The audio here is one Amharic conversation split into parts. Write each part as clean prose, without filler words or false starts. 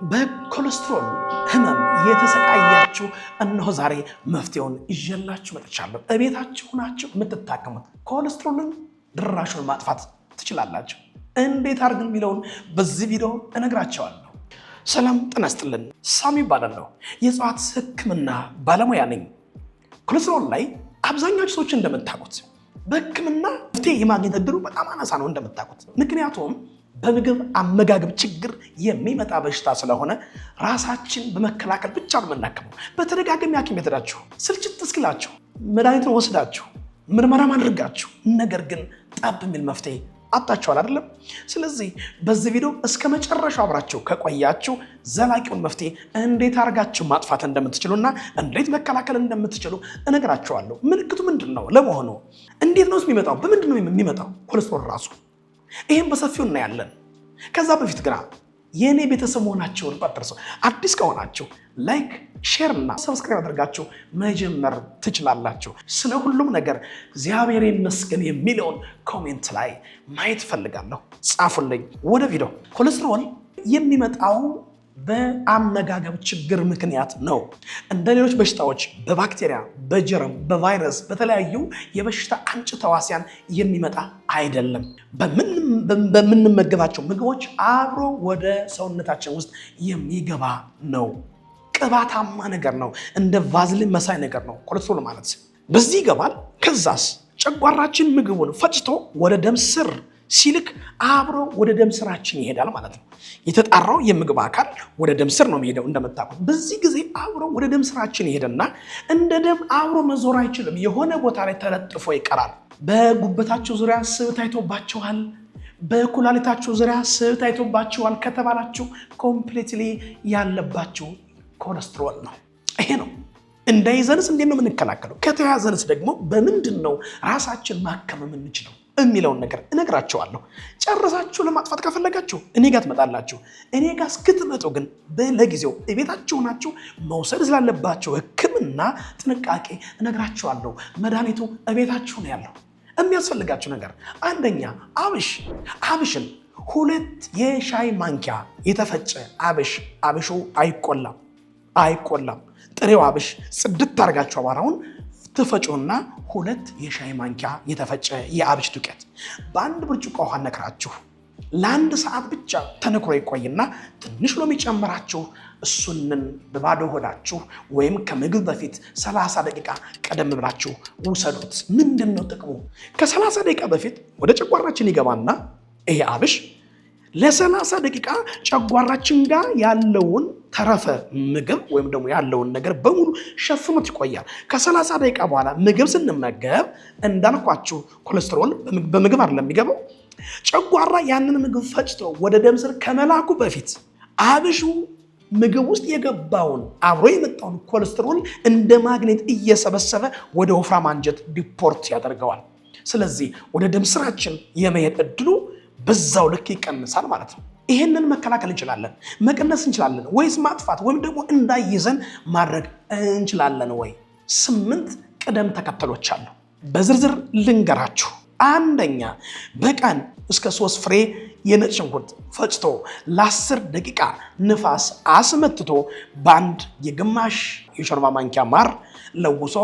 በኮሌስትሮል ህመም የተሰቃያችሁ እነሆ ዛሬ መፍትሄውን ይዤላችሁ መጥቻለሁ። እቤታችሁ ናችሁ የምትታከሙት ኮሌስትሮልን ድራሹን ማጥፋት ትችላላችሁ። እንዴት አድርገን የሚለውን በዚህ ቪዲዮ እነግራቸዋለሁ። ሰላም ጤና ይስጥልን። ሳሚ እባላለሁ። የእጽዋት ህክምና ባለሙያ ነኝ። ኮሌስትሮል ላይ አብዛኛዎቹ ሰዎች እንደምታውቁት በህክምና መፍትሄ የማግኘት እድሉ በጣም አናሳ ነው እንደምታውቁት። ምክንያቱም በምግብ አመጋገብ ችግር የሚመጣ በሽታ ስለሆነ ራሳችን በመከላከል ብቻ ነው የምናክመው። በተደጋጋሚ ሐኪም ቤት ሄዳችሁ ስልችት እስኪላችሁ መድኃኒቱን ወስዳችሁ ምርመራም አድርጋችሁ ነገር ግን ጠብ የሚል መፍትሄ አጣችኋል አይደለም? ስለዚህ በዚህ ቪዲዮ እስከ መጨረሻው አብራችሁ ከቆያችሁ ዘላቂውን መፍትሄ እንዴት አድርጋችሁ ማጥፋት እንደምትችሉና እንዴት መከላከል እንደምትችሉ እነግራችኋለሁ። ምልክቱ ምንድን ነው? ለመሆኑ እንዴት ነው የሚመጣው? በምንድን ነው የሚመጣው ኮሌስትሮል ራሱ? ይህም በሰፊው እናያለን። ከዛ በፊት ግና የእኔ ቤተሰብ መሆናቸውን ባትረሱ፣ አዲስ ከሆናችሁ like፣ share እና subscribe አድርጋችሁ መጀመር ትችላላችሁ። ስለ ሁሉም ነገር እግዚአብሔር ይመስገን የሚለውን comment ላይ ማየት እፈልጋለሁ። ጻፉልኝ። ወደ ቪዲዮ። ኮሌስትሮል የሚመጣው በአመጋገብ ችግር ምክንያት ነው። እንደ ሌሎች በሽታዎች በባክቴሪያ፣ በጀርም፣ በቫይረስ፣ በተለያዩ የበሽታ አምጪ ተዋሲያን የሚመጣ አይደለም። በምንመገባቸው ምግቦች አብሮ ወደ ሰውነታችን ውስጥ የሚገባ ነው። ቅባታማ ነገር ነው። እንደ ቫዝሊን መሳይ ነገር ነው ኮሌስትሮል ማለት። በዚህ ይገባል። ከዛስ ጨጓራችን ምግቡን ፈጭቶ ወደ ደም ስር ሲልክ አብሮ ወደ ደም ስራችን ይሄዳል ማለት ነው። የተጣራው የምግብ አካል ወደ ደም ስር ነው የሚሄደው እንደምታውቁት። በዚህ ጊዜ አብሮ ወደ ደም ስራችን ይሄድና እንደ ደም አብሮ መዞር አይችልም። የሆነ ቦታ ላይ ተለጥፎ ይቀራል። በጉበታቸው ዙሪያ ስብ ታይቶባችኋል፣ በኩላሊታችሁ ዙሪያ ስብ ታይቶባችኋል ከተባላችሁ completely ያለባችሁ ኮሌስትሮል ነው። ይሄ ነው። እንዳይዘንስ እንዴት ነው የምንከላከለው? ከተያዘንስ ደግሞ በምንድን ነው ራሳችን ማከም የምንችለው የሚለውን ነገር እነግራቸዋለሁ። ጨርሳችሁ ለማጥፋት ከፈለጋችሁ እኔ ጋር ትመጣላችሁ። እኔ ጋር እስክትመጡ ግን ለጊዜው እቤታችሁ ናችሁ መውሰድ ስላለባችሁ ሕክምና ጥንቃቄ እነግራችኋለሁ። መድኃኒቱ እቤታችሁ ነው ያለው። የሚያስፈልጋችሁ ነገር አንደኛ አብሽ፣ አብሽን 2 የሻይ ማንኪያ የተፈጨ አብሽ። አብሹ አይቆላም አይቆላም። ጥሬው አብሽ ጽድት አድርጋችሁ አቧራውን ትፈጩና 2 የሻይ ማንኪያ የተፈጨ የአብሽ ዱቄት በአንድ ብርጭቆ ውሃ ነክራችሁ ለአንድ ሰዓት ብቻ ተነክሮ ይቆይና ትንሽ ሎሚ ጨምራችሁ እሱንን በባዶ ሆዳችሁ ወይም ከምግብ በፊት 30 ደቂቃ ቀደም ብላችሁ ውሰዱት። ምንድን ነው ጥቅሙ? ከ30 ደቂቃ በፊት ወደ ጨጓራችን ይገባና ይሄ አብሽ ለ30 ደቂቃ ጨጓራችን ጋር ያለውን ተረፈ ምግብ ወይም ደግሞ ያለውን ነገር በሙሉ ሸፍኖት ይቆያል። ከ30 ደቂቃ በኋላ ምግብ ስንመገብ እንዳልኳችሁ ኮሌስትሮል በምግብ አይደለም የሚገባው። ጨጓራ ያንን ምግብ ፈጭቶ ወደ ደም ስር ከመላኩ በፊት አብሹ ምግብ ውስጥ የገባውን አብሮ የመጣውን ኮሌስትሮል እንደ ማግኔት እየሰበሰበ ወደ ወፍራም አንጀት deport ያደርገዋል። ስለዚህ ወደ ደም ስራችን የመሄድ እድሉ በዛው ልክ ይቀንሳል ማለት ነው። ይሄንን መከላከል እንችላለን፣ መቀነስ እንችላለን ወይስ ማጥፋት ወይም ደግሞ እንዳይዘን ማድረግ እንችላለን ወይ? 8 ቅደም ተከተሎች አሉ። በዝርዝር ልንገራችሁ። አንደኛ በቀን እስከ 3 ፍሬ የነጭ ሽንኩርት ፈጭቶ ለ10 ደቂቃ ንፋስ አስመትቶ በአንድ የግማሽ የሾርባ ማንኪያ ማር ለውሶ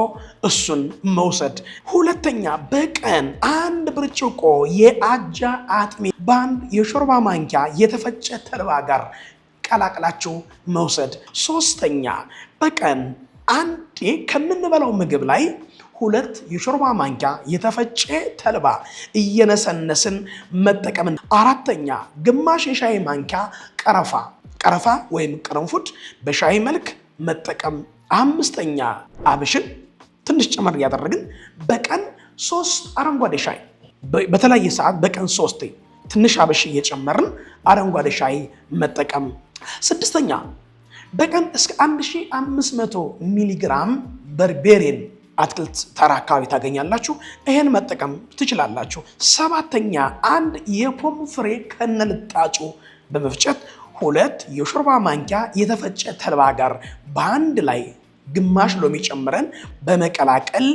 እሱን መውሰድ። ሁለተኛ በቀን 1 ብርጭቆ የአጃ አጥሚት በአንድ የሾርባ ማንኪያ የተፈጨ ተልባ ጋር ቀላቅላችሁ መውሰድ። ሶስተኛ በቀን አንዴ ከምንበላው ምግብ ላይ 2 የሾርባ ማንኪያ የተፈጨ ተልባ እየነሰነስን መጠቀምን። አራተኛ ግማሽ የሻይ ማንኪያ ቀረፋ ወይም ቅርንፉድ በሻይ መልክ መጠቀም። አምስተኛ አብሽን ትንሽ ጨመር እያደረግን በቀን 3 አረንጓዴ ሻይ በተለያየ ሰዓት በቀን 3 ትንሽ አብሽ እየጨመርን አረንጓዴ ሻይ መጠቀም። ስድስተኛ በቀን እስከ 1500 ሚሊግራም በርቤሬን አትክልት ተራ አካባቢ ታገኛላችሁ። ይሄን መጠቀም ትችላላችሁ። ሰባተኛ አንድ የፖም ፍሬ ከነልጣጩ በመፍጨት 2 የሾርባ ማንኪያ የተፈጨ ተልባ ጋር በአንድ ላይ ግማሽ ሎሚ ጨምረን በመቀላቀል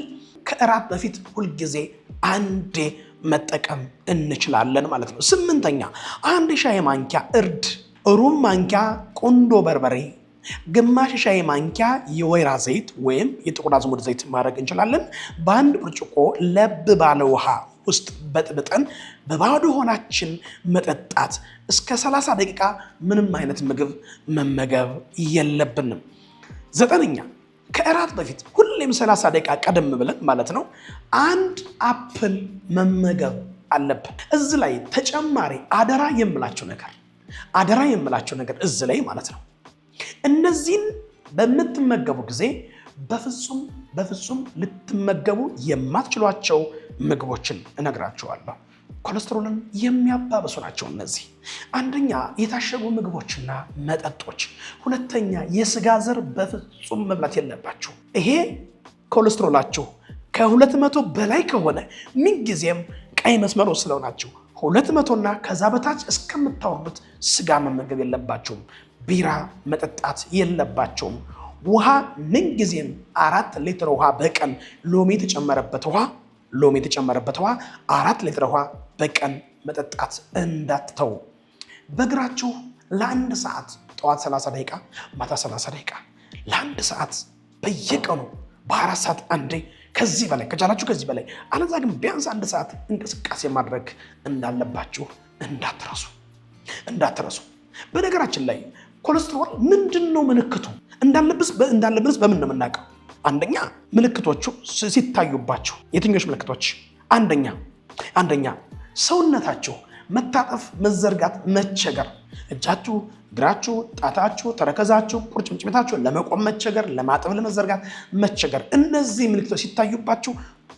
ከእራት በፊት ሁልጊዜ አንዴ መጠቀም እንችላለን ማለት ነው። ስምንተኛ አንድ የሻይ ማንኪያ እርድ ሩብ ማንኪያ ቁንዶ በርበሬ፣ ግማሽ ሻይ ማንኪያ የወይራ ዘይት ወይም የጥቁር አዝሙድ ዘይት ማድረግ እንችላለን። በአንድ ብርጭቆ ለብ ባለ ውሃ ውስጥ በጥብጠን በባዶ ሆናችን መጠጣት። እስከ 30 ደቂቃ ምንም አይነት ምግብ መመገብ የለብንም። ዘጠነኛ፣ ከእራት በፊት ሁሌም 30 ደቂቃ ቀደም ብለን ማለት ነው አንድ apple መመገብ አለብን። እዚህ ላይ ተጨማሪ አደራ የምላቸው ነገር እዚህ ላይ ማለት ነው፣ እነዚህን በምትመገቡ ጊዜ በፍጹም በፍጹም ልትመገቡ የማትችሏቸው ምግቦችን እነግራችኋለሁ። ኮሌስትሮልን የሚያባብሱ ናቸው እነዚህ። አንደኛ የታሸጉ ምግቦችና መጠጦች፣ ሁለተኛ የስጋ ዘር በፍጹም መብላት የለባችሁ። ይሄ ኮሌስትሮላችሁ ከ200 በላይ ከሆነ ምንጊዜም ቀይ መስመር ስለሆናችሁ 200ና ከዛ በታች እስከምታወርዱት ስጋ መመገብ የለባችሁም። ቢራ መጠጣት የለባቸውም። ውሃ ምንጊዜም 4 ሊትር ውሃ በቀን፣ ሎሚ የተጨመረበት ውሃ 4 ሊትር ውሃ በቀን መጠጣት እንዳትተው። በእግራችሁ ለአንድ ሰዓት፣ ጠዋት 30 ደቂቃ፣ ማታ 30 ደቂቃ፣ ለአንድ ሰዓት በየቀኑ በ4 ሰዓት አንዴ፣ ከዚህ በላይ ከቻላችሁ ከዚህ በላይ፣ አለዛ ግን ቢያንስ አንድ ሰዓት እንቅስቃሴ ማድረግ እንዳለባችሁ እንዳትረሱ እንዳትረሱ። በነገራችን ላይ ኮሌስትሮል ምንድን ነው ምልክቱ? እንዳለብንስ በምን ነው የምናውቀው? አንደኛ ምልክቶቹ ሲታዩባችሁ፣ የትኞች ምልክቶች? አንደኛ ሰውነታችሁ መታጠፍ፣ መዘርጋት መቸገር፣ እጃችሁ፣ እግራችሁ፣ ጣታችሁ፣ ተረከዛችሁ፣ ቁርጭምጭሚታችሁ ለመቆም መቸገር፣ ለማጠፍ፣ ለመዘርጋት መቸገር፣ እነዚህ ምልክቶች ሲታዩባችሁ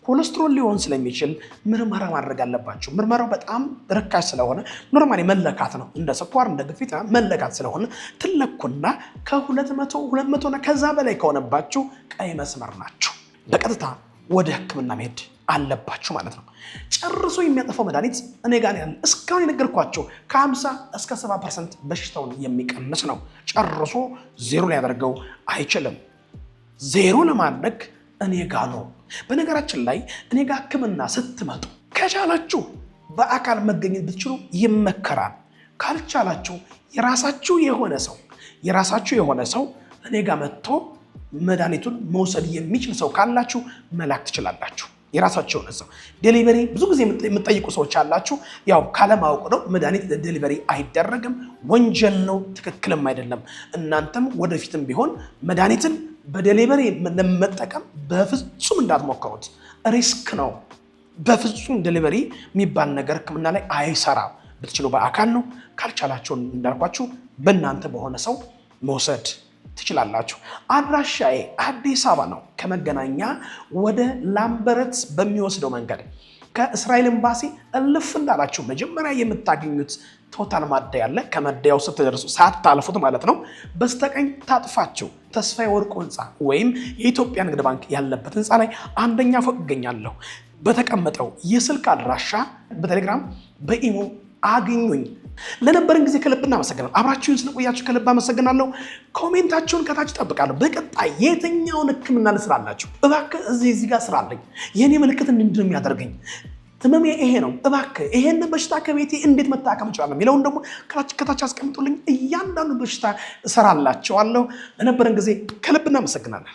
ኮሌስትሮል ሊሆን ስለሚችል ምርመራ ማድረግ አለባችሁ። ምርመራው በጣም ርካሽ ስለሆነ normally መለካት ነው። እንደ ስኳር እንደ ግፊት መለካት ስለሆነ ትለኩና ከ200 200 እና ከዛ በላይ ከሆነባችሁ ቀይ መስመር ናችሁ። በቀጥታ ወደ ሕክምና መሄድ አለባችሁ ማለት ነው። ጨርሶ የሚያጠፋው መድኃኒት እኔ ጋር ያለ እስካሁን የነገርኳቸው ከ50 እስከ 70% በሽታውን የሚቀንስ ነው። ጨርሶ ዜሮ ሊያደርገው አይችልም። ዜሮ ለማድረግ እኔ ጋ ነው። በነገራችን ላይ እኔ ጋ ሕክምና ስትመጡ ከቻላችሁ በአካል መገኘት ብትችሉ ይመከራል። ካልቻላችሁ የራሳችሁ የሆነ ሰው እኔ ጋ መጥቶ መድኃኒቱን መውሰድ የሚችል ሰው ካላችሁ መላክ ትችላላችሁ። የራሳችሁ የሆነ ሰው delivery ብዙ ጊዜ የምትጠይቁ ሰዎች አላችሁ። ያው ካለማወቅ ነው። መድኃኒት delivery አይደረግም፣ ወንጀል ነው፣ ትክክልም አይደለም። እናንተም ወደፊትም ቢሆን መድኃኒትን በ delivery ለመጠቀም በፍጹም እንዳትሞክሩት፣ risk ነው። በፍጹም delivery የሚባል ነገር ሕክምና ላይ አይሰራም። ብትችሉ በአካል ነው። ካልቻላችሁ እንዳልኳችሁ በእናንተ በሆነ ሰው መውሰድ ትችላላችሁ። አድራሻዬ አዲስ አበባ ነው። ከመገናኛ ወደ ላምበረት በሚወስደው መንገድ ከእስራኤል ኤምባሲ እልፍ እንዳላችሁ መጀመሪያ የምታገኙት ቶታል ማደያ አለ። ከማደያው ስትደርሱ ሳታልፉት ማለት ነው፣ በስተቀኝ ታጥፋችሁ ተስፋዬ ወርቁ ህንፃ ወይም የኢትዮጵያ ንግድ ባንክ ያለበት ህንፃ ላይ አንደኛ ፎቅ እገኛለሁ። በተቀመጠው የስልክ አድራሻ በቴሌግራም በኢሞ አግኙኝ። ለነበረን ጊዜ ከልብ እናመሰግናለሁ። አብራችሁን ስለቆያችሁ ከልብ አመሰግናለሁ። Comment ኣችሁን ከታች እጠብቃለሁ። በቀጣይ የትኛውን ህክምና ልስራላችሁ? እባክህ እዚህ እዚህ ጋር ስራልኝ፣ የእኔ ምልክት ምንድን ነው የሚያደርገኝ፣ ህመሜ ይሄ ነው፣ እባክህ ይሄን በሽታ ከቤቴ እንዴት መታከም እችላለሁ የሚለውን ደግሞ ከታች አስቀምጡልኝ። እያንዳንዱ በሽታ እሰራላችኋለሁ። ለነበረን ጊዜ ከልብ እናመሰግናለን።